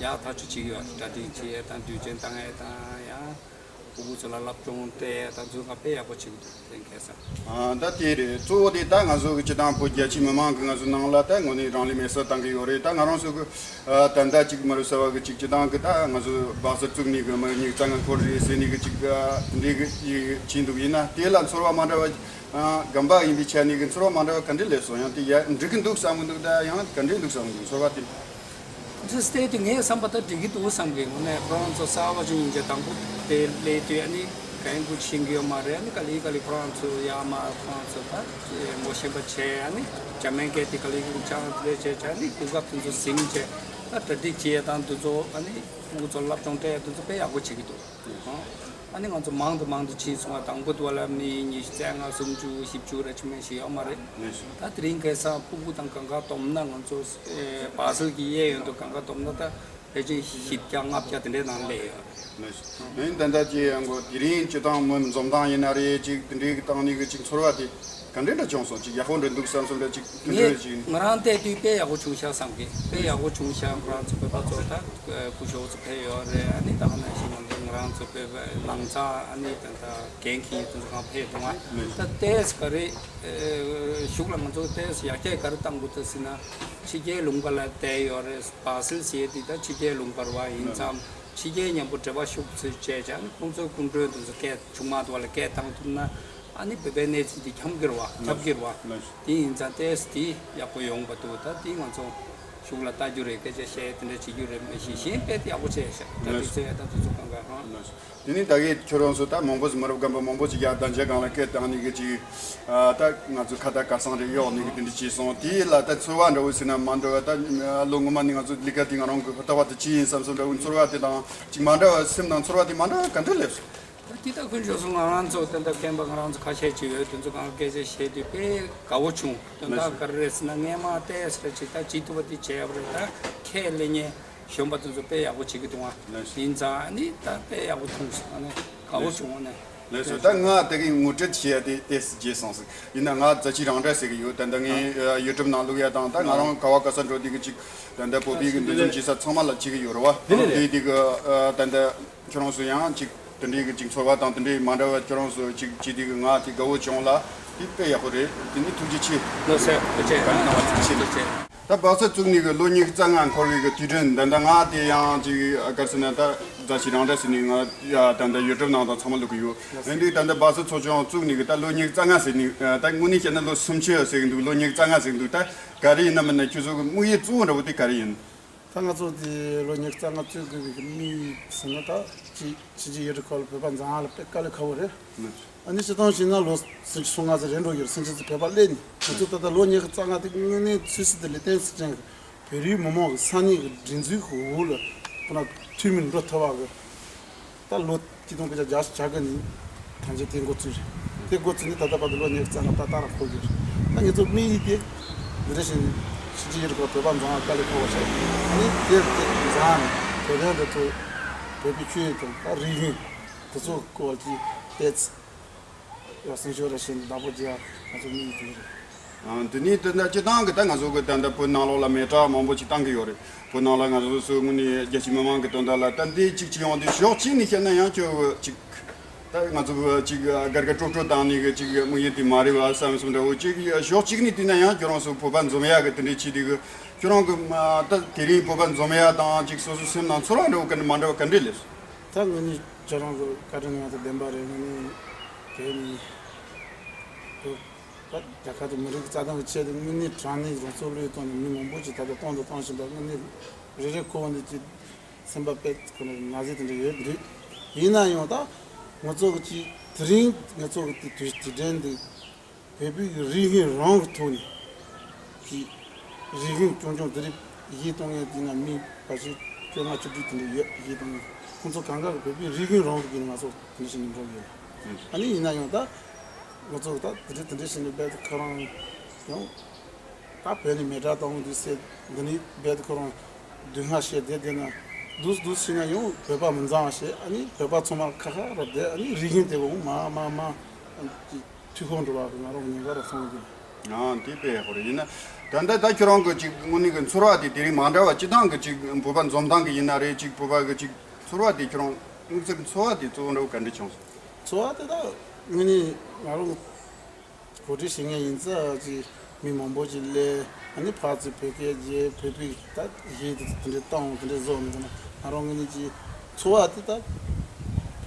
ཡག་ཐག་ཆོད་ཅིག་ཡོད། གྲ་སྒྲིག་བྱེད་ཡས་དང་དུས་ཆེན་བཏང་ཡས་དང་ཡང་ཕྲུ་གུ་ཚོ་ལ་སློབ་སྦྱོང་སྤྲད་ཡས་དང་ཚོ་ང་དཔེ་ཡག་པོ་བྱེད་ཀྱི་འདུག་དེ་རིང་ཁ་སང་། ཨ་ད་དེ་རེད། གཙོ་བོ་དེ་ད་ང་ཚོ་གི་སྤྱི་བཏང་བོད་རྒྱ་ཆེ་མི་མང་གི་ང་ཚོ་ནང་ལ་ད་དངོས་གནས་རང་ལུས་མེར་སྲེག་བཏང་གི་ཡོད་རེད། ད་ང་རང་ཚོ་གི་ཨ་ད་ལྟ་ཅིག་མི་རབས་གསར་བ་གི་ཅིག་སྤྱི་བཏང་གི་ད་ང་ཚོ་སྦག་སར་བཙུགས་ནས་གི་མི་རབས་ཉི་ཤུ་རྩ་ལྔ་འཁོར་རེད་ཟེར་ནས་གི་ཅིག་ཨ་དེ་འདྲའི་གི་ཅིག་བྱས་འདུག་ཡིན་ན་དེ་ལ་ཚོར་བ་མ་འདྲ་བ། ཨ་རྒན་པ་ཡིན་པའི་ཆ་ནས་གི་ཚོར་བ་མ་འདྲ་བ་ག་འདྲ་སླེབས་སོང་། ཡང་དེ་ཡ་འགྲིག་གི་འདུག་བསམ་གི་འདུག་ད་ཡང་ག་འདྲ་འདུག་བསམ་གི་འདུག་ཚོར་བ་དེ། ཇི་སྟེ་དེ་ངའི་བསམ་པ་ད་འགྲིག་གི་འདུག་བསམ་གི། དངོས་གནས་ཁོ་རང་ཚོ་གསར་པ་ཅིག་ཡིན་ཙང་དང་པོ་དེ་སླེབས་དུས་ཨ་ནི་གན་གུ་ཕྱིན་གི་ཡོད་མ་རེད། ཨ་ནི་ག་ལེ་ག་ལེ་ཁོ་རང་ཚོ་ཡར་མར་ཁོ་རང་ཚོ་ད་ངོ་ཤེས་པ་བྱས། ཨ་ནི་འཇར་མན་སྐད་དེ་ག་ལེ་གུ་ཅང་དེ་བྱས་བྱས། ཨ་ནི་གོ་སྐབས་དེ་ཚོ་ཟིན་བྱས་ད་གྲ་སྒྲིག་བྱས་དང་དེ་ཚོ་ཨ་ནི་ཁོང་ཚོ་སློབ་སྦྱོང་སྤྲད་དེ་ཚོ་དཔེ་ཡག་པོ་བྱེད་ཀྱི་འདུག་ཨ་ནི་ང་ཚོ་མང་དུ་མང་དུ་ཕྱིན་སོང་བ། དང་པོ་དུ་བ་ལ་མི་ཉི་ཤུ་རྩ་ལྔ་སུམ་ཅུ་བཞི་བཅུ་རེ་ཆུ་མེད་ཞིག་ཡོད་མ་རེད། ད་དེ་རིང་ཁ་སང་ཕྲུ་གུ་དང་གང་ག་བསྡོམས་ན་ང་ཚོ་ཨེ་སྦག་སེལ་གྱི་གཡས་གཡོན་དུ་གང་ག་བསྡོམས་ན་ད་ཕལ་ཆེར་བཞི་བརྒྱ་ལྔ་བརྒྱ་དེ་འདྲའི་ནང་སླེབས་ཡོད། ཨ་ནི་ད་ལྟ་ཅི་ཡང་གོ་དེ་རིང་སྤྱི་བཏང་མི་འཛོམས་སྟངས་ཡིན་ན་རེད། ཅིག་དེ་འདྲའི་གི་བཏང་ནི་གི་ཅིག་ཚོར་བ་དེ་ག་འདྲ་འདྲ་བྱུང་སོང་། ཅིག་ཡག་པོ་འདྲ་འདུག་བསམ་སོང་འདྲ་ཅིག་དེ་འདྲ་ཅིག་ངས་ང་རང་བལྟས་དུས་དཔེ་ཡག་པོ་བྱུང་ཤག་བསམ་གི། དཔེ་ཡག་པོ་བྱུང་ཤག་ཁོ་རང་ཚོ་བོད་པ་ཚོ་ད་སྐུ་ཞབས་ཚོ་ཕེབས་ཡོད་རེད། ཨ་ནི་ད་ག་ནང་བཞིན་ང་ཚོ་ང་རང་ཚོ་བོད་པའི་ནང་ཚང་ཨ་ནི་ད་ད་འགན་འཁྱེར་དེ་ཚོ་གང་ཕེབས་འདུག་ཨ། ད་ལྟས་ག་རེ་གཞུག་ལ་ང་ཚོ་ལྟས་ཡར་རྒྱས་ག་རེ་བཏང་དགོས་ད་ཟེར་ན། ཕྱི་རྒྱལ་ལུང་པ་ལ་བསྡད་ཡོད་རེད། སྦག་སེལ་ཟེར་དེ་ད་ཕྱི་རྒྱལ་ལུང་པ་རེད་བ། ཡིན་ཙང་ཕྱི་རྒྱལ་མཉམ་པོ་འབྲེལ་བ་ཤུགས་ཆེ་བྱས་བྱས་ཨ་ནི་ཁོང་ཚོའི་སྐུ་མགྲོན་དེ་ཚོ་སྐད་ཆུང་མ་དུ་བ་ལ་སྐད་བཏང་ཐུབ་ན། ཨ་ནི་བོད་པའི་གནས་ཚུལ་འདི་འཁྱམ་གྱི་རེད་བ། ཁྱབ་ཀྱི་རེད་བ། དེ་ཡིན་ཙང་ཏོག་ཙམ་དེ་ཡག་པོ་ཡོང་པ་འདུག་ད་དེ་ང་ཚོ་གཞུག་ལ་ལྟ་རྒྱུ་རེད། སྐད་ཆ་བཤད་དེ་འདྲ་བྱེད་རྒྱུ་རེད། མ་གཞི་གཞན་དཔེ་དེ་ཡག་པོ་བྱས་ཤག་ད་དེ་ཚོ་ཡ་ད་དེ་ཚོ་གང་ག་ཧང་། དེ་ནི་ད་གིན་ཁྱོད་རང་ཚོ་ད་མང་པོ་ཞིག་མི་རབས་རྒན་པ་མང་པོ་ཞིག་ཡར་གདན་འཇགས་སྒང་ལ་སྐད་བཏང་ནི་གི་ཅིག་ད་ང་ཚོ་ཁ་བརྡ་སྐལ་བཟང་རེ་གཡོག་ནི་གི་དེ་འདྲ་བྱས་སོང་། དེ་ལ་ད་ཚོར་བ་འདྲ་བོ་ཟེར་ན་མ་འདྲ་བ། ད་ལོ་སྔོན་མ་ནི་ང་ཚོ་ལི་ཀ་དེ་ང་རང་གི་ལྟ་བ་དེ་ཅི་ཡིན་བསམ་བསམ་འདྲ་བོ་ཚོར་བ་དེ་དང་ཅིག་མ་འདྲ་བ། སེམས་ནང་ཚོར་བ་དེ་མ་འདྲ་བ་ག་འདྲ་སླེབས་སོང་། ད་དེ་ད་ཁོས་འཇོག་སོང་། ང་རང་ཚོ་ད་ལྟ་རྒན་པ་ང་རང་ཚོ་ཁ་ཤས་ཅིག་ཡོད། དེ་ཚོ་གང་སྐད་ཆ་བཤད་དུས་དཔེ་དགའ་བོ་བྱུང་། དོན་དག་ག་རེ་རེད་ཟེར་ན་སྔས་མ་ཏོག་ཙམ་རེ་ཅིག་ད་བྱེད་ཐུབ་པ་དེ་བྱས་པ་རེད། ད་ཁས་ལེན་མཁན་གཞོན་པ་དེ་ཚོ་དཔེ་ཡག་པོ་བྱེད་ཀྱི་འདུག་ཨ། ཡིན་ཙང་ཨ་ནི་ད་དཔེ་ཡག་པོ་མཐོང་སོང་། ཨ་ནི་དགའ་བོ་བྱུང་། ཨ་ནི་ལགས་སོ། ད་ང་དེ་གི་ངོ་སྤྲོད་བྱེད་ཡ་དེ་ཏོག་ཙམ་བརྗེད་སོང་ཟིག་ཡིན་ན་ང་རྫ་ཆུ་རང་འདྲ་ཟེར་གི་ཡོད། ད་ལྟ་ངའི་ཡུ་ཊུབ་ནང་བླུག་ཡ་དང་ད་ང་རང་ག་བ་ག་ས་འགྲོ་དུས་གི་ཅིག་ད་ལྟ་བོད་པའི་གི་འདུ་འཛོམས་བྱེད་ས་ཚང་མ་ལ་བྱེད་གི་ཡོད་རེད་བ། དེ་དེ་གི་ད་ལྟ་ཁྱོད་རང་ཚོ་ཡང་ཅིག་དེ་འདྲའི་གི་ཅིག་ཚོར་བ་དང་དེ་འདྲའི་མ་འདྲ་བ་ཁྱོད་རང་ཚོ་ཅིག་བྱེད་དུས་གི་ང་དེ་དགའ་བོ་བྱུང་ལ། དེ་དཔེ་ཡག་པོ་རེད། དེ་ནི་ཐུགས་རྗེ་ཆེ། ལགས་སོ། ཐུགས་རྗེ་ཆེ། བཀའ་དྲིན་བསྐྱངས་པ་ཐུགས་རྗེ་ཆེ། ད་སྦག་སར་བཙུགས་ནས་གི་ལོ་ཉི་ཤུ་རྩ་ལྔ་འཁོར་བའི་གི་དུས་དྲན་འདི་འདྲ་ང་དེ་ཡང་ཅིག་ག་རེ་ཟེར་ན་ད་རྫ་ཆུ་རང་འདྲ་ཟེར་ནས་ང་ད་ལྟ་ཡུ་ཊུབ་ནང་དང་ཚང་མ་བླུག་གི་ཡོད། ཡིན་དུས་ད་ལྟ་སྦག་སར་ཚོགས་ཆུང་བཙུགས་ནས་གི་ད་ལོ་ཉི་ཤུ་རྩ་ལྔ་ཟེར་ནས་ད་དངོས་གནས་བཤད་ན་ལོ་སུམ་ཅུ་ཟེར་གི་འདུག་ལོ་ཉི་ཤུ་རྩ་ལྔ་ཟེར་གི་འདུག་ད་ག་རེ་ཡིན་ན་མིན་ན་ཁྱོད་ཚོ་གི་དམིགས་ཡུལ་གཙོ་བོ་འདྲ་བོ་དེ་ག་རེ་ཡིན། ད་ང་ཚོ་དེ་ལོ་ཉི་ཤུ་རྩ་ལྔ་བཙུགས་དགོས་པའི་གི་དམིགས་ཡུལ་ཟེར་ན་ད་ཅིག་ཕྱི་རྒྱལ་ཡུལ་གྲུ་ཁག་ལ་བོད་པ་འཛམ་གླིང་ལ་དཔེ་དཀའ་ལས་ཁག་པོ་རེད། ཨ་ནི་སྤྱིར་བཏང་བྱས་ན་ལོ་སུམ་ཅུ་སོ་ལྔ་ཙམ་རེད་འགྲོ་གི་རེད། སུམ་ཅུ་ཙམ་བོད་པ་སླེབས་ནས། ང་ཚོ་ད་ལྟ་ལོ་ཉི་ཤུ་རྩ་ལྔ་དེ་དངོས་གནས་ཚོད་བསྲེ་དང་ལེགས་ལྡན་ཚུལ་ཅན་གྱི་བོད་རིགས་མི་མང་གི་ས་གནས་ཀྱི་སྒྲིག་འཛུགས་ཀྱི་འོག་ལ་ཁོ་ན་འཐུས་མི་འགྲོ་ཐུབ་པ་གི། ད་ལོ་ཆིག་སྟོང་དགུ་བརྒྱ་བརྒྱད་ཅུ་གྱ་དགུ་ནས་ཐམས་ཅད་དེ་འགོ་བཙུགས་རེད། དེ་འགོ་བཙུགས་ནས་ད་ལྟ་བར་དུ་ལོ་ཉི་ཤུ་རྩ་ལྔ་ཏག་ཏག་རང་འཁོར་གྱི་རེད། ད་ངེད་ཚོ་དམིགས་ཡུལ་དེ་འདི་འདྲ་བྱས་ནས་ཕྱི་རྒྱལ་ཡུལ་ཁག་བོད་པ་འཛོམས་ཡག་དཀའ་ལས་ཁག་པོ་ཆགས། ཨ་ནི་དེར་དེ་འཛོམས་ནས་བོད་དོན་དེ་ཚོ་བོད་པའི་ཆོས་དང་ད་རིག་གཞུང་དེ་ཚོ་སྐོར་གྱི་ཏོག་ཙམ་ཡང་སེམས་ཤུགས་ར་བྱས་ནས་བདག་པོ་རྒྱག་ཡག་ང་ཚོ་དམིགས་ཡུལ་དེ་རེད། ཨ། འདི་ནས་ད་ལྟ་སྤྱིར་བཏང་གི་ད་ང་ཚོ་གི་ད་ལྟ་བོད་ནང་ལོགས་ལ་མི་གྲངས་མང་པོ་ཅིག་བཏང་གི་ཡོད་རེད། བོད་ནང་ལ་ང་ཚོ་སོ་དངོས་གནས་རྒྱལ་སྤྱིའི་མི་མང་གི་དོན་དག་ལ་ད་འདི་གཅིག་བྱེད་ཡོང་དུས་ཕྱོགས་གཅིག་ནས་བཤད་ན་ཡང་ཁྱོད་ཅིག་ད་ང་ཚོ་ཅིག་དགའ་དགའ་སྤྲོ་སྤྲོ་བཏང་ནས་གི་ཅིག་དམིགས་ཡུལ་དེ་མ་རེད་པ་བསམ་བསམ་འདྲ་བོ་ཅིག་ཕྱོགས་གཅིག་ནས་བལྟས་ན་ཡང་ཁྱོད་རང་ཚོ་བོད་པ་འཛོམས་ཡག་གི་དེ་འདྲའི་ཆེད་དུ་གི་ཁྱོད་རང་གི་ད་དེ་རིང་བོད་པ་འཛོམས་ཡག་དང་ཅིག་སོ་སོའི་སེམས་ནང་ཚོར་བ་འདྲ་བོ་ག་འདྲ་མ་འདྲ་བ་ག་འདྲ་སླེབས་སོང་། ད་དངོས་གནས་ཁྱོད་རང་གི་བཀའ་དྲིན་ང་ཚོ་བདེན་པ་རེད། དངོས་གནས་བོད་ནས་བོད། ད་རྒྱལ་ཁབ་དང་མི་རིགས་ཀྱི་རྩ་དོན་གྱི་ཆེད་དུ་དངོས་གནས་དྲང་གནས་རང་ཚོ་བློས་བཏང་ནས་མི་མང་པོ་ཅིག་ད་ལྟ་གཏོང་དང་གཏོང་བཞིན་པ་དངོས་གནས་རེ་རེ་ཁོ་བོ་འདི་ཅིག་སེམས་པ་དཔེ་ཁོ་ན་ན་ཟེར་དེ་འདྲ་ཡོད་འདུག་ཡིན་ན་ཡང་ད་ང་ཚོ་གི་ཅིག་དེ་རིང་ང་ཚོ་གི་དུས་དུས་དྲན་འདི་བོད་པའི་རིག་གཞུང་རང་གི་ཐོག་ནས་ཀྱི་རིག་གཞུང་རྐྱང་རྐྱང་དེ་རིགས་གཞས་གཏོང་མཁན་དེ་ན་མི་ཕལ་ཆེར་བཅོ་ལྔ་བཅུ་དྲུག་དེ་འདྲ་ཡོད། གཞས་གཏོང་མཁན་ཁོང་ཚོ་གང་ག་གི་བོད་པའི་རིག་གཞུང་རང་གི་ནས་ང་ཚོ་དེ་འདྲ་བྱས་ནས་འགྲོ་གི་ཡོད། ཨ་ནི་ཡིན་ན་ཡང་ད། ང་ཚོ་ད་དེ་འདྲ་དེ་འདྲ་བྱས་ནས་རྦད་དེ་ཁོ་རང་ཡང་ད་བོད་ནས་མེ་དྲག་གཏོང་འདུག་ཟེར་འདི་ནས་རྦད་དེ་ཁོ་རང་སྡུག་བསྔལ་བཤད་བསྡད་བསྡད་ན་འདུག་འདུག་བྱས་ན་ཡང་བོད་པ་མི་འཛོམས་པ་བྱས། ཨ་ནི་བོད་པ་ཚང་མ་ཁ་ཁ་ར་བསྡད། ཨ་ནི་རིག་གཞུང་དེ་འོང་མ་མ་མ་ཅིག་འཐུས་ཤོར་འགྲོ་བ་གི་ང་རང་གི་ཉེན་ཁ་ར་མཐོང་གི་འདུག་ཨང་། དེ་དཔེ་ཡག་པོ་རེད། ཡིན་ན་ད་ལྟ་ད་ཁྱོད་རང་གི་ཅིག་དངོས་གནས་གི་ཚོར་བ་དེ་དེ་རིང་མ་འདྲ་བ་སྤྱིར་བཏང་གི་ཅིག་བོད་པ་འཛོམས་སྟངས་གི་ཡིན་ན་རེད། ཅིག་བོད་པ་གི་ཅིག་ཚོར་བ་དེ་ཁྱོད་རང་དམིགས་བསལ་གི་ཚོར་བ་དེ་གཙོ་བོ་འདྲ་བོ་ག་འདྲ་བྱུང་སོང་། ཚོར་བ་དེ་ད་དངོས་གནས་ང་རང་གོ་སྒྲིག་བྱེད་མཁན་ཡིན་ཙང་ཅིག་མི་མང་པོ་ཅིག་སླེབས། ཨ་ནི་ཕར་ཚུར་བོད་སྐད་རྒྱབ། བོད་པའི་ད་གཞས་དེ་དེ་འདྲ་བཏང་། དེ་འདྲ་བཟོ་ནས་ང་རང་དངོས་གནས་ཀྱི་ཚོར་བ་དེ་ད་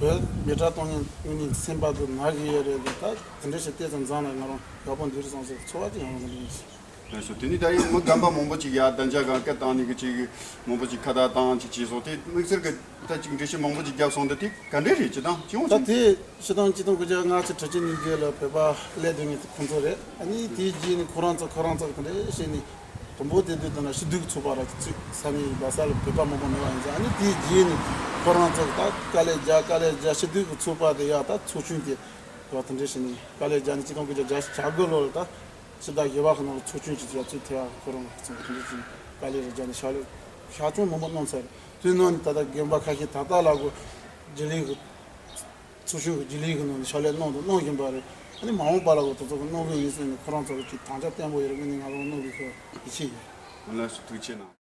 བོད་མེ་དྲག་གཏོང་མཁན་དངོས་གནས་སེམས་པ་དེ་ན་གི་ཡོད་རེད། ད་དེ་འདྲ་ཞིག་བལྟས་ཙང་འཛམ་ལ་ང་རང་ཡག་པོ་འདུག་བསམ་སོང་། ཚོར་བ་དེ་ཡང་རང་གི་འདུག་ལགས་སོ། དེ་ནི་ད་ཡིན་མི་རྒན་པ་མང་པོ་ཅིག་ཡ་གདན་ཆ་སྒང་སྐད་བཏང་ནས་གི་ཅིག་མང་པོ་ཅིག་ཁ་བརྡ་བཏང་ཅིག་བྱས་སོང་། དེ་དམིགས་བསལ་གི་ད་ཅིག་འགྲེལ་བཤད་མང་པོ་ཅིག་བརྒྱབ་སོང་། འདི་དེ་ག་འདྲས་རེད། སྤྱིར་བཏང་སྤྱི་ཡོངས་ད་ཅིག་དེ་སྤྱིར་བཏང་ཆིག་སྟོང་དགུ་བརྒྱ་ལྔ་བཅུ་དྲུག་ཅུ་ཉིས་བརྒྱད་ལ་བོད་པ་སླེབས་སྡོད་མཁན་དེ་ཁོང་ཚོ་རེད། ཨ་ནི་དེའི་རྗེས་ནས་ཁོ་རང་ཚོ་ཁོ་རང་ཚོ་གི་དེ་འདྲས་བྱས་ནས་དང་པོ་དེ་དུས་དེ་ན་སྐྱིད་སྡུག་ཚོགས་པ་ར་ཅིག་ས་གནས་ཡིན་པ་ས་ལ་བོད་པ་མང་པོ་མེད་པ་ཡིན་ཙང་། ཨ་ནི་དེའི་རྗེས་ནས་ཁོ་རང་ཚོ་གི་ད་དཀའ་ལས་རྒྱག་དཀའ་ལས་རྒྱག་སྐྱིད་སྡུག་གི་ཚོགས་པ་དེ་ཡ་ད་ཚོགས་ཆུང་དེ་ཡ་དེ་འདྲས་བྱས་ནས་དཀའ་ལས་རྒྱག་ནས་ཆིག་སྟོང་དགུ་བརྒྱ་བརྒྱད་ཅུ་གྱ་དགུ་ལོ་ལ་ད་ཕྱི་ཟླ་བཞི་པ་གི་ནང་ལ་ཚོགས་ཆུང་ཅིག་ཡ་ཚུད་ཐེབས་ཡ། ཁོ་རང་ཚོ་དེ་འདྲས་བྱས་ནས་དཀའ་ལས་རེ་རྒྱག་ནས་ཕྱག་ལས་ཤར་ཅུང་མང་པོ་གནང་ཚར་རེད། དེའི་ནང་ནས་ད་ལྟ་རྒན་པ་ཁ་ཤས་ད་ལྟ་ལ་གོ་རྒྱུན་ལས་གི་ཚོགས་ཆུང་གི་རྒྱུན་ལས་གི་ནང་ནས་ཕྱག་ལས་གནང་དང་གནང་བཞིན་པ་རེད། ཨ་ནི་མ་འོངས་པ་ལ་གོ་དེ་ཚོ་གི་གནང་གི་ཡིན་ཟེར་ནས་ཁོ་རང་ཚོ་གི་ཅིག་དམ་བཅའ་བརྟན་པོ་ཡོད་རེད། ངས་ནི་ང་རང་གནང་གི་ཁོ་ཡིད་ཆེས་ཡོད། ལགས་སོ། ཐུགས་རྗེ་གནང་།